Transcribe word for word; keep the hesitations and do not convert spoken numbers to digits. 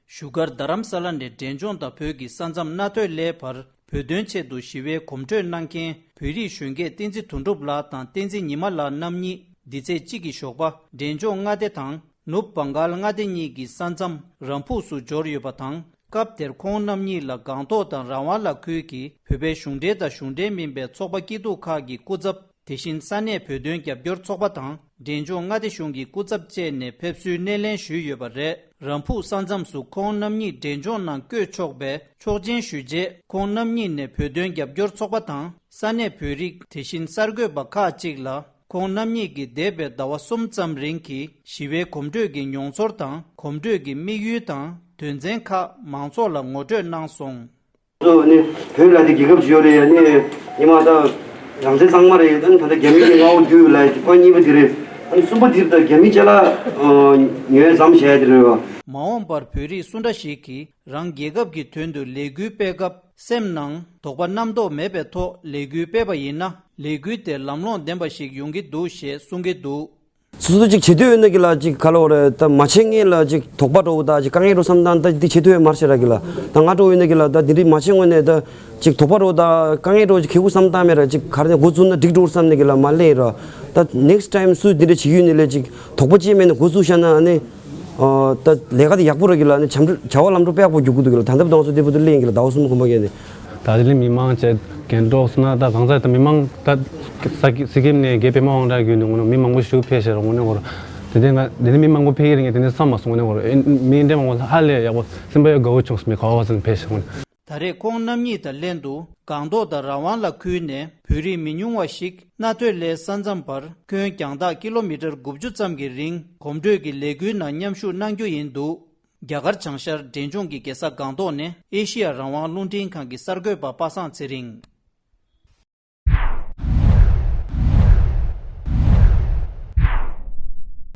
བཞུགས་སྒར་རྡ་རམ་ས་ལ་ནས་འབྲས་ལྗོངས་དང་བོད་ཀྱི་ས་མཚམས་རྣ་ཐོས་གླེའི་བར་བོད་དོན་ཆེད་དུ་ཞི་བའི་གོམ་བགྲོད་གནང་མཁན་བོད་རིགས་གཞོན་སྐྱེས་བསྟན་འཛིན་དོན་གྲུབ་ལགས་དང་བསྟན་འཛིན་ཉི་མ་ལགས་རྣམ་གཉིས་འདི་ཚེས་གཅིག་གི་ཞོགས་པ་འབྲས་ལྗོངས་མངའ་སྡེ་དང་ནུབ་བང་གཱལ་མངའ་སྡེ་གཉིས་ཀྱི་ས་མཚམས་རམ་ཕུག་སུ་འབྱོར་ཡོད་པ་དང་། སྐབས་དེར་ཁོང་རྣམ་གཉིས་ལ་སྒང་ཏོག་དང་རང་དབང་ལ་ཁུལ་གྱི་བོད་པའི་གཞུང་འབྲེལ་དང་གཞུང་འབྲེལ་མིན་པའི་ཚོགས་པ་སྐྱིད་སྡུག་ཁག་གི་སྐུ་ཚབ། དེ་བཞིན་ས་གནས་བོད་དོན་རྒྱབ་སྐྱོར་ཚོགས་པ་དང་འབྲས་ལྗོངས་མངའ་སྡེ་གཞུང་གི་སྐུ་ཚབ་བཅས་ནས་ཕེབས་བསུའི་སྣེ་ལེན་ཞུས་ཡོད་པ་རེད། རམ་ཕུག་ས་མཚམས་སུ་ཁོང་རྣམ་གཉིས་འབྲས་ལྗོངས་ནང་བསྐྱོད་ཆོག་པའི་ཆོག་མཆན་ཞུས་རྗེས། ཁོང་རྣམ་གཉིས་ནས་བོད་དོན་རྒྱབ་སྐྱོར་ཚོགས་པ་དང་ས་གནས་བོད་རིགས་དེ་བཞིན་གསར་འགོད་པ་ཁག་ཅིག་ལ། ཁོང་རྣམ་གཉིས་ཀྱིས་འདས་པའི་ཟླ་བ་གསུམ་ཙམ་རིང་གི་ཞི་བའི་གོམ་བགྲོད་ཀྱི་མྱོང་ཚོར་དང་གོམ་བགྲོད་ཀྱི་དམིགས་ཡུལ་དང་དོན་ཚན་ཁག་མང་ཚོགས་ལ་ངོ་སྤྲོད་གནང་སོང་། སོ་ནི་བོད་ལ་དེ་རྒྱལ་ཁབ་ཅིག་ཡོད་རེད་ཡ་ནི་ཉི་མ་ད་རང་བཙན་གཙང་མ་རེད། ཨ་ནི་ད་ལྟ་རྒྱ་མི་གི་མངའ་འོག་བསྡུས་ལ་ཁོ་གཉིས་པ་དེ་རེད། ཨ་ནི་གསུམ་པ་དེར་ད་རྒྱ་མི་ཅ་ལག་ཉོས་མཚམས་བྱས་དེ་རེད་བ། མ་འོངས་པར་བོད་རིགས་སུ་འདྲ་ཞིག་གིས་རང་རྒྱལ་ཁབ་ཀྱི་དོན་དུ་ལས་འགུལ་སྤེལ་སྐབས་སེམས་ནང་དོགས་པ་རྣམ་རྟོག་མེད་པའི་ཐོག་ལས་འགུལ་སྤེལ་བ་ཡིན་ན་ལས་འགུལ་དེ་ལམ་ལྷོང་ལྡན་པ་ཞིག་ཡོང་གི་འདུག་ཞེས་གསུང་གི་འདུག། སོ་སོ་ཅིག་བྱེད་འདོད་ཡོད་ན་གི་ལ་ཅིག་ག་ལ་འོ་རེད། ད་མ་བྱེད་སྔོན་ལ་ཅིག་དོགས་པ་འདྲ་བོ་དང་ཅིག་དཀའ་ངལ་འདྲ་བསམ་སྟངས་ད་འདི་བྱེད་འདོད་ཡོད་མ་རེད་ར་གི་ལ། ད་ང་འདྲ་བོ་ཡོད་ན་གི་ལ་ད་འདི་འདྲ་མ་བྱེད་སྔོན་ནས་ད་ཅིག་དོགས་པ་འདྲ་བོ་དང་དཀའ་ངལ་འདྲ་བོ་ཅིག་ཁེ་གུ་བསམ་སྟངས་མེད་ར། ཅིག་ག་རེ་ནས་འགོ་བཙུགས་ན་འགྲིག་འགྲོ་བསམ་ནས་གི་ལ་མ་ལེན་ར། ད་next time་སུ་འདི་འདྲ་བྱེད་ཡོད་ནི་ལས་ཅིག་དོགས་པ་ཅི་མེད་ནས་འགོ་བཙུགས་བཞག་ན་ཨ་ནི་ད་ལས་ཀ་དེ་ཡག་པོ་ར་གི་ལ། ཨ་ནི་བྱ་འགྲོ་བྱ་བ་ལམ་འགྲོ་དཔེ་ཡག་པོ་རྒྱུག་གི་འདུག་གི་ལ། ད་ལྟ་བར་དུ་ང་ཚོ་འདི་བར་དུ་ལེན་གི་ལ་ཟླ་བ་གསུམ་གོམ་པ་གས་ནས། ད་དེ་ལས་མི་མང་བཅས་རྒན་འགྲོ་སོང་ན་ད་གང་ཟག་ད་མི་མང་ད་ས་སི་ཀིམ་ནས་རྒན་པད་མ་དབང་གྲགས་བརྒྱུད་འདུག་ནོ་མི་མང་པོ་ཞིག་ཕེབས་ཤེས་རོགས་ངོ་ནས་འོར། དེ་འདྲའི་ང་དེ་ནས་མི་མང་པོ་ཕེབས་ཀྱི་རེད། ངས་དེ་འདྲ་བསམ་མ་སོང་ངོ་ནས་འོར། ཨེ་མི་འདྲ་མང་པོ་ཧ་ལས་ཡག་པོ་སེམས་པ་ཡང་དགའ་བོ་བྱུང་སོང་། མི་ག་བ་བ་ཚང་ཕེབས་ཤེས་ངོ་ནས། ད་རེས་ཁོང་རྣམ་གཉིས་དང་ལྷན་དུ་སྒང་ཏོག་དང་རང་དབང་ལ་ཁུལ་ནས་བོད་རིགས་མི་ཉུང་བ་ཞིག་རྣ་ཐོས་གླེའི་ས་མཚམས་བར་ཁྱོན་རྒྱང་ཐག་ཀི་ལོ་མི་ཊར་དགུ་བཅུ་ཙམ་གྱི་རིང་གོམ་བགྲོད་ཀྱི་ལས་འགུལ་ནང་མཉམ་ཞུགས་གནང་རྒྱུ་ཡིན་འདུག། རྒྱ་གར་བྱང་ཤར་འབྲས་ལྗོངས་ཀྱི་རྒྱལ་ས་སྒང་ཏོག་ནས་ཨེ་ཤི་ཡ་རང་དབང་རླུང་འཕྲིན་ཁང་གི་གསར་འགོད་པ་པ་སངས་ཚེ་རིང་།